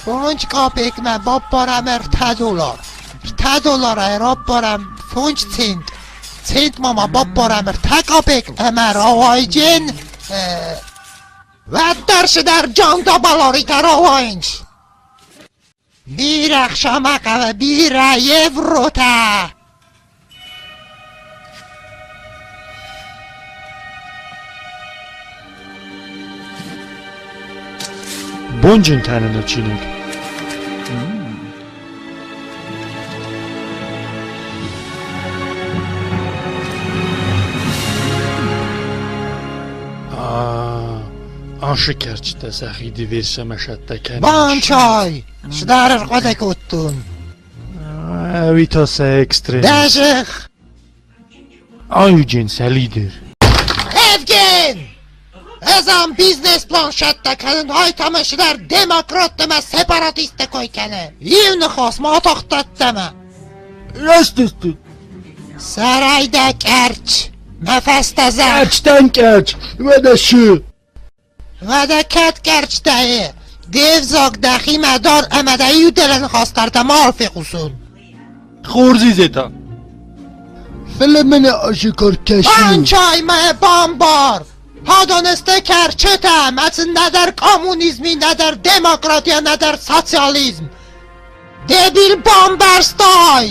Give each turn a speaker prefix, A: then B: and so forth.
A: Фондз копейкмӕ баппарӕм ӕртӕ доллар. Ӕртӕ долларӕй раппарӕм фондз цент. Центмӕ ма баппарӕм ӕртӕ копейк ӕмӕ рауайджен. Уӕддӕр цыдӕр джандабаларитӕ рауайынц. Бирӕ хсӕмӕ хъӕуы, бирӕ евротӕ!
B: Бонджынтӕ нын чиныг. Ашы кӕрчытӕ сӕхи диверсиямӕ сӕттӕ кӕнынц.
A: Банчай! Цыдӕр ӕрхъуыды кодтон.
B: Ӕви та сӕ экстрен.
A: Дӕ зӕхх!
B: Айджын сӕ лидер.
A: Евген! Ӕз ам бизнес-план сӕттӕ кӕнын, ай та мӕ цыдӕр демократтӕ мӕ сепаратисттӕ кой кӕны. Иу ныхас ма атагъдтӕттӕмӕ.
B: Раст сты.
A: Сӕрӕй дӕ кӕрч, мӕ фӕстӕ зӕхх.
B: Кӕрчтӕн кӕрч, уӕдӕ шы.
A: Уӕдӕ кӕд кӕрчтӕ и? Де взаг дӕхимӕ дар ӕмӕ дӕ иу дӕлӕныхас дӕр дӕ мал фехъусон.
B: Хорз Изета. Фӕлӕ мӕнӕ азы кӕртӕ
A: Банчай мӕ бамбар! Хадонесте кӕрчытӕ, мӕ сын нӕдӕр коммунизми, нӕдӕр демократия, нӕдӕр социализм. Дебил бамбӕрстай!